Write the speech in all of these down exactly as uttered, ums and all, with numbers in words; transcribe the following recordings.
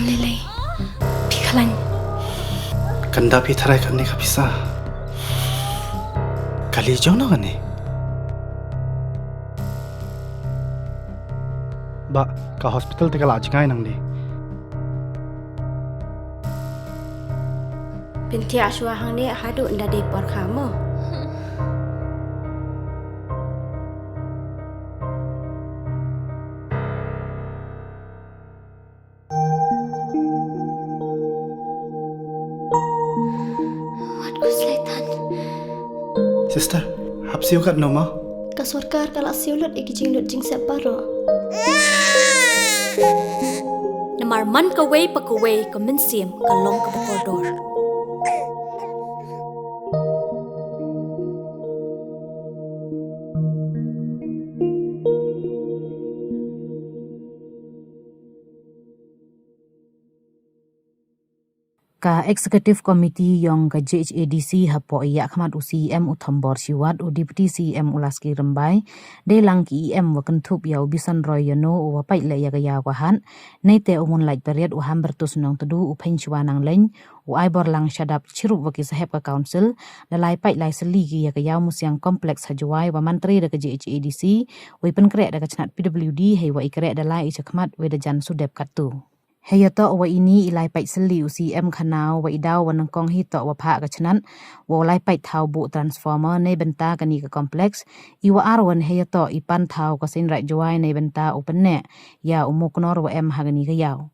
Lele, phi khlañ. Kanda phi tharai kane ka pisa. Kali jong no kane. Ba, ka hospital te ka la jngai nang di. Pynthia shwa hangne haduh nda dei por kha mo. Wat ku slaitan. Sister, hap siu kat no ma? Ka sorkar ka la siu lut i ki jinglut jingsep baroh. Namar man kawei pa kawei ka mynsiem ka long kaba kordor. Ka Executive Committee yong ka J H A D C hapoh i yakhmat u C E M u Thombor Shiwat, u Deputy C E M u Laski Rymbai, dei lang ki E M wa kynthup ya u Bison Roy Yano u wa pait leh ya ka yaw ka hat. Neite u Moonlight Pariat, u Hambertus Nongtdu, u Phenshwa Nanglein, u Aiborlang Shadap chirup wa ki sahep ka council, da lai pait lai sylli ki ya ka Iawmusiang Complex ha Jowai wa mantri da ka J H A D C, wei pynkreh da ka chnat P W D, hei wa i kreh da lai i chakhmat wei da jan sudep kattu. Hei yatoh wa ini i lai pait sylli u C M khana u wa i daw wa nyngkong hi toh wa phah ka chnat, wa u lai pait thaw buh transformer neibynta kani ka complex, i wa ar wan hei yatoh i pan thaw ka Seiñraij Jowai neibynta u pynneh ya u Mookynnor wa em ha kani ka yaw.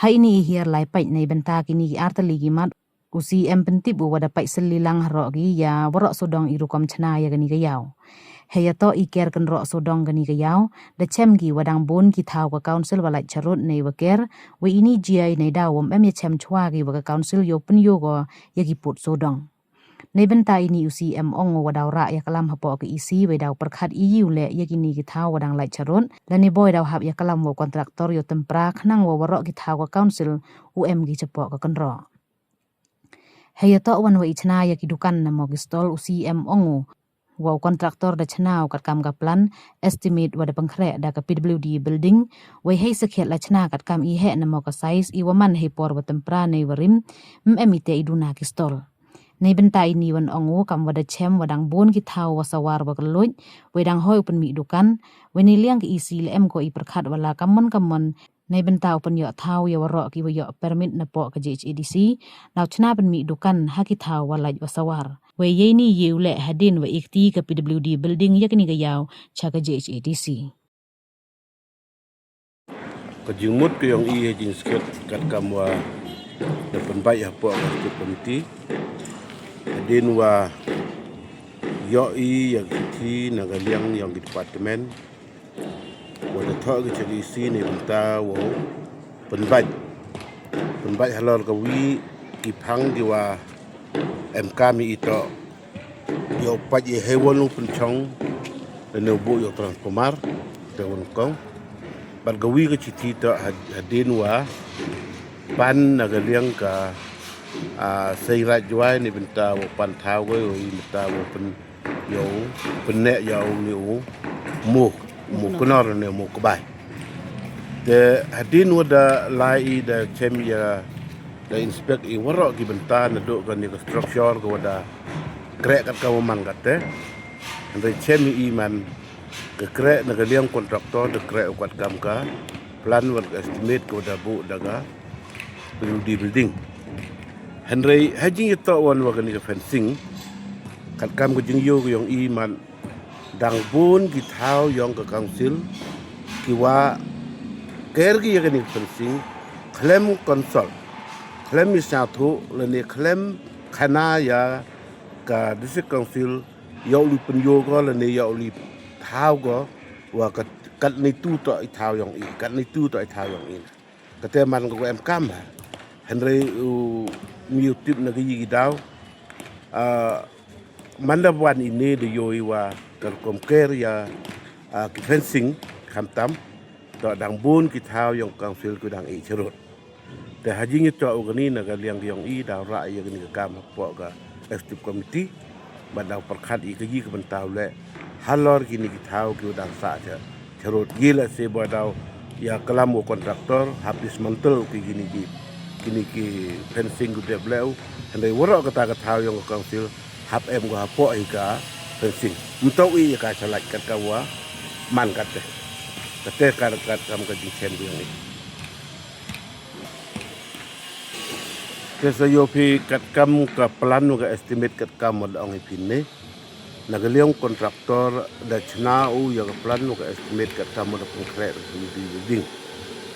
Ha ini i hiar lai pait neibynta kini ki ar tylli ki mat, u C M pyntip u wa da pait sylli lang haroh ki ya waroh sawdong i rukom chna ya kani ka yaw. Hei yatoh i ker kynroh sawdong kani ka yaw, da chem ki wa dang bun ki thaw ka council wa lait charud nei wa ker, wa ini jia i nei daw wom em ya chem chwa ki wa ka council yow pynyoh ko ya ki pud sawdong. Neibynta ini u C M ong u wa daw rah ya ka lam hapoh ka E C, wei daw pyrkhat i u leh ya kini ki thaw wa dang lait charud, lane boi daw hap ya ka lam wa u contractor yow tympra khnang wa waroh ki thaw ka council u em ki chapoh ka kynroh. Hei yatoh wan wa i chna ya ki dukan namo ki stall, u C M ong u wa u contractor da chna u katkam ka plan, estimate wa da pynkhreh da ka P W D building, wei hei sakhiat la chna katkam i heh namo ka size i wa man hei por wa tympra nei wa rim, em em ite i duna ki stall. Neibynta ini wan ong u kam wa da chem wa dang bun ki thaw wa sawar wa kylluid, wei dang hoi u pynmih dukan, wei neiliang ka E C le em ko i pyrkhat wa la kammon kammon, neibynta u pynyoh thaw ya waroh ki wa yoh permit napoh ka J H A D C, daw chna pynmih dukan ha ki thaw wa lait wa sawar. Wei yei ni yei u leh hadien wa i kti ka P W D building ya kani ka yaw cha ka J H A D C. Ka jingmut ka yong i ha jingskhet katkam wa da pynbait hapoh ka Executive Committee. Hadien wa yoh i ya ki kti na ka liang yong ki department, wa da thoh ki cha ki E C neibynta wow pynbait. Pynbait halor ka wi ki phang ki wa em kam i toh yow pait i hei wan u pynchong, lane u buh yow transformer, te wan kong. Bad ka wi ka chithi toh had-, hadien wa pan na ka liang ka, ah, Seiñraij Jowai neibynta wow pan thaw ko, yow i mynta wow pyn yow pynneh ya u ni u Moo, Mookynnor ne Mookbai. Te hadien wa da lai i da chem ya, da inspect i waroh ki bynta naduh kani ka structure ka wa da kreh katkam wa man katte. Hynrei chem i man ka kreh na ka liang contractor da kreh u katkam ka plan wa ka estimate ka wa da buh da ka P W D building. Hynrei ha jingyatoh wan wa kani ka fencing, katkam ka jingyoh ka yong i man, dang bun ki thaw yong ka council ki wa ker ki ya kani ka fencing khlem consult, khlem i sñiawthooh, lane khlem khana ya ka District Council yow li pynyoh ko, lane yow li thaw ko wa kat, katni tu toh i thaw yong i, katni tu toh i thaw yong i. Kate man ko em kam ha. Hynrei u mi u tip na ka yi ki daw. Ah, man da wan ini da yoh i wa ka rukom ker ya, ah, ki fencing khamtam. Toh dang bun ki thaw yong council ki dang i charud. Te ha jingyatoh u kani na ka liang yong i daw rah ya kani ka kam hapoh ka Executive Committee. Bad daw pyrkhat i ka yi ka bynta u leh halor kini ki thaw ki wa dang sah cha, charud. Yi la se ba daw Ya klam u contractor hap dismantle ki kini ki, kini ki fencing ku dep leh u. Hynrei waroh kata ka thaw yong ka council hap em ko hapoh hi ka fencing. Ym toh i ya ka chalait kat ka wa man kat te. Kate ka kat kam ka jingchem ku yong i. Te sa yoh phi kat kam ka plan wa ka estimate kat kam wa da ong i phi ne. Na ka liang contractor da chna u ya ka plan wa ka estimate kat kam wa da konkret u di building.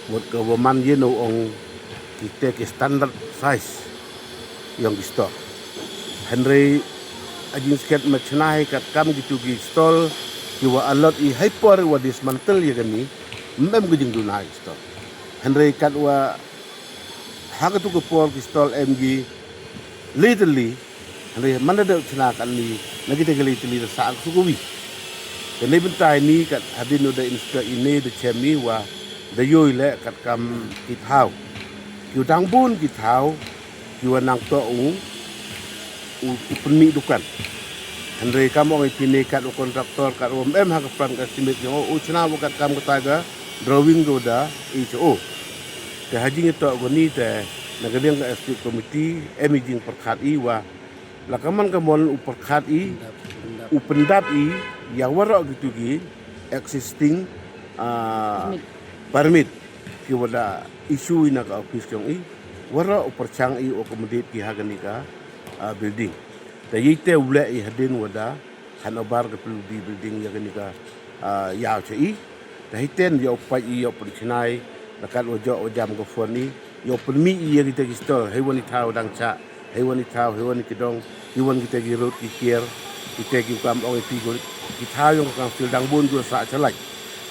Mut ka wa man yen u ong kite ki standard size yong ki store. Hynrei a jingskhet ma chna hi kat kam kitu ki stall ki wa allot i hei por wa dismantle ya kani, ym em ka jingduna ki stall. Hynrei kat wa ha katu ka por ki stall em ki le tylli, hynrei man da dep chna kani na kite ki le tylli da sah ka su ka wi. Te neibynta ini kat hadien u da instruct i ne da chem i wa da yoh i leh kat kam ki thaw. Ki wa dang bun ki thaw ki wa nang toh u, u, u pynmih dukan. Hynrei kam ong i phi ne kat u contractor kat wa ym em ha ka plan ka estimate yong u, u chna wa kat kam kata ka drawing ko da i cho. Te ha jingtoh ko ni te na ka liang ka estimate committee em i jingpyrkhat i wa la ka man ka mon u pyrkhat i, u pyndap i ya waroh kitu ki existing, ah, permit ki wa da issue i na ka office yong i, waroh u pyrchang i u accommodate ki ha kani ka, ah, building. Te yei te u leh i hadien wa da handover ka plu di building ya kani ka, ah, yaw cha i. Te hei ten yow pait i, yow pynchna i, na kat wa joh wa jam ka phone i, yow pynmih i ya kite ki stall, hei wan i thaw dang chah, hei wan i thaw, hei wan i kdong, hei wan kite ki road ki kier, kite ki kam ong i phi ko, ki thaw yong ka council dang bun ko sah chalait.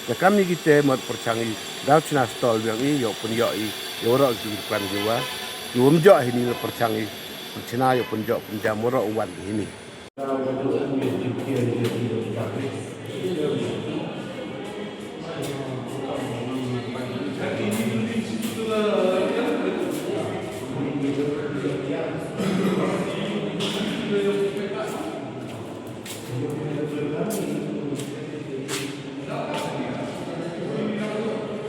Te kam i kite mut pyrchang i, daw chna stall biang i, yow pynyoh i ya waroh ki dukan ki wa, ki wa ym joh hini, la pyrchang i pynchna, yow pynjoh pynjam waroh u wan ki hini.